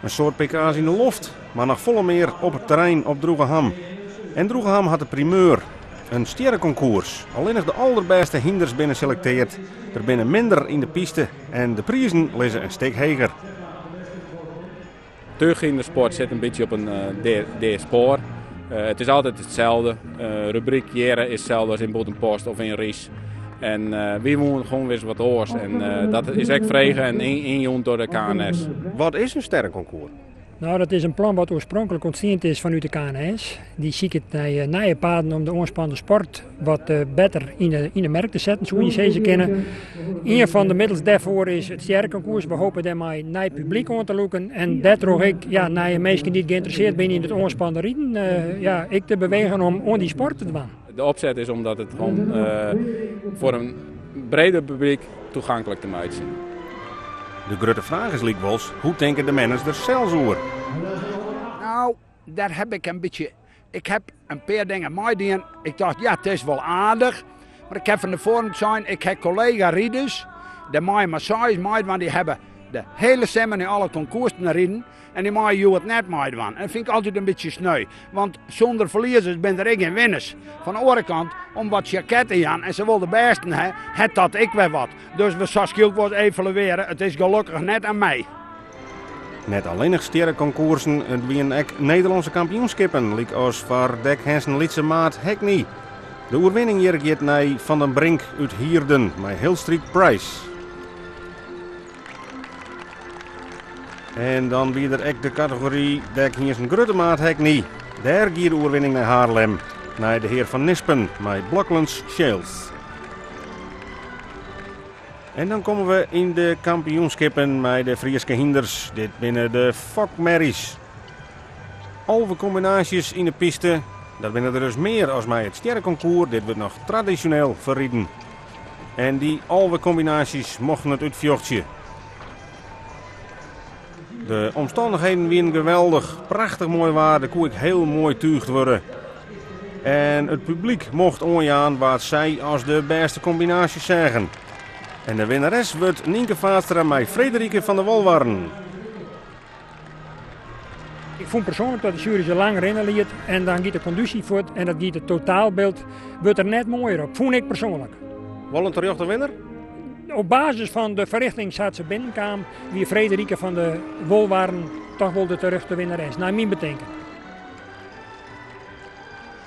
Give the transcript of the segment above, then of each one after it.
In soad PK's yn de loft, mar noch folle mear op it terrein op Droegeham. En Droegeham hat de primeur, in stjerrekonkoers. Allinnich de alderbêste hynders binne selekteard. Der binne minder yn de piste en de prizen lizze in stik heger. Túchhyndersport sit in bytsje op in dea spoar. It is altyd itselde. Rubryk hjirre is itselde as yn Bûtenpost of yn Riis. En wy woenen gewoan wer ris wat oars. En dat is ek frege en ynjûn troch de KNS. Wat is in sterrenconcours? Nou, dat is in plan wat oarspronklik ûntstien is fanút de KNS. Dy siket nei nije paden om de oanspande sport wat better yn de merk te setten, soe je sizze kinne. Ien fan de middels dêrfoar is it stjerrekonkoers. We hoopje dêrmei nij publyk oan te lûken en dêrtroch ek ja, nije minsken dy't geïnteresseerd binne yn it oanspande riden, ja, ek te bewegen om oan dy sport te dwaan. De opset is om dat it gewoan foar in breder publyk toeganklik te meitsjen. De grutte fraach is lykwols, hoe tinke de menners der sels oer? Nou, daar heb ik een beetje. Ik heb een pear dingen meidien. Ik tocht, ja, it is wol aardich. Mar ik ha fan tefoaren sein, ik ha kollega-riders, dêr meie mar seis meidwaan, dy hawwe de hiele simmer yn alle konkoersen riden en dy meie hjoed net meidwaan. En dat fyn ik altyd in bytsje sneu, want sûnder ferliezers binne der ek gjin winners. Fan de oare kant, om wat sjaket te jaan en se wol de bêsten ha, hat dat ek wer wat. Dus we sille skielk wol evaluearje, it is gelokkich net oan my. Net allinnich stjerrekonkoersen, it wienen ek Nederlânske kampioenskippen, lykas foar dekhynsten lytse maat Hackney. De oerwinning hjir giet nei Van den Brink út Hierden mei Hill Street Price. En dan wie der ek de kategory dekhynsten grutte maat Hackney. Dêr gie de oerwinning nei Haarlem, nei de hear Van Nispen mei Bloklands Shales. En dan komme we yn de kampioenskippen mei de Fryske hynders. Dit binne de fokmerries. 11 kombinaasjes yn de piste. Dat binne der dus mear as mei it stjerrekonkoers. Dit wurdt noch tradisjoneel ferriden. En dy 11 kombinaasjes mochten it útfjochtsje. De omstannichheden wienen geweldich. Prachtich moai waar, der koe ek hiel moai túgd wurde. En it publyk mocht oanjaan wa't sy as de bêste kombinaasje seagen. En de winneres wurdt Nynke Vaatstra mei Frederike van der Wolwarren. Ik fûn persoanlik dat de sjuery se lang rinne liet en dan giet de kondysje fuort en dat giet it totaalbyld wurdt der net moaier op, fûn ik persoanlik. Wol in terjochte winner? Op basis fan de ferrichting sa't se binnenkaam wie Frederike van der Wolwarren toch wol de terjochte winneres, nei myn betinken.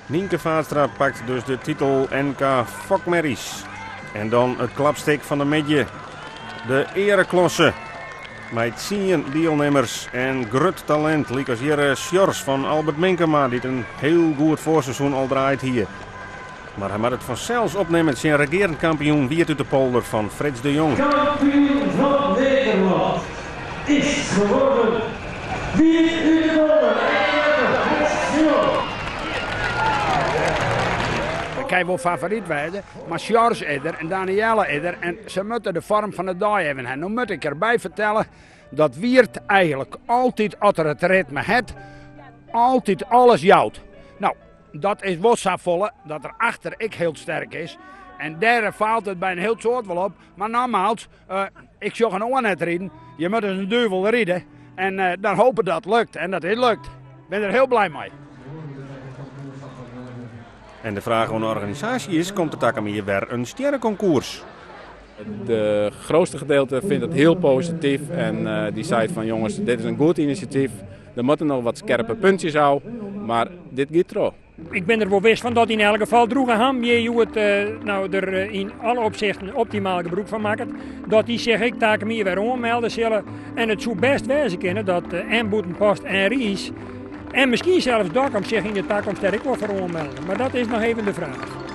Nynke Vaatstra pakt dus de titel NK Fokmerries. En dan it klapstik fan de middei. De eareklasse. Mei 10 dielnimmers en grut talint lykas hjirre Sjors fan Albert Minkema dy't in hiel goed foarseizoen al draaid hie. Mar hy moat it fansels opnimme tsjin regearend kampioen Wierd uit de Polder fan Frits de Jong. Kampioen fan Nederlân is geworden Wierd uit de Polder en Frits de Jong. Ik kin wol favoryt wêze, mar Sjors is der en Danielle is der en se moatte de foarm fan de dei even ha. No moat ik derby fertelle dat Wierd eigenlik altyd, as er it ritme hat, altyd alles jout. No, Dat is wol safolle dat er achter ek hiel sterk is. En dêr faalt it by in hiel soad wol op. Mar nogmaals, ik sjoch in oar net riden. Je moatte as in duvel ride. En dan hope dat it lukt. En dat is lukt. Ben der hiel blij mei. En de fraach oan de organisaasje is, komt der takom jier wer in stjerrekonkoers? De grootste gedeelte vindt het heel positief en die seit fan jonges, dit is in goed inisjatyf. Der moatte noch wat skerpe puntsjes ôf, mar dit giet troch. Ik bin der wol wis fan dat yn elk gefal Droegeham hjir hjoed no der yn alle opsichten optimaal gebrûk fan makket. Dat dy sich ek takom jier wer oanmelde sille. En it soe bêst wêze kinne dat en Bûtenpost en Riis en miskien sels Dokkum sich yn de takomst dêr ek wol foar oanmelde. Mar dat is noch even de fraach.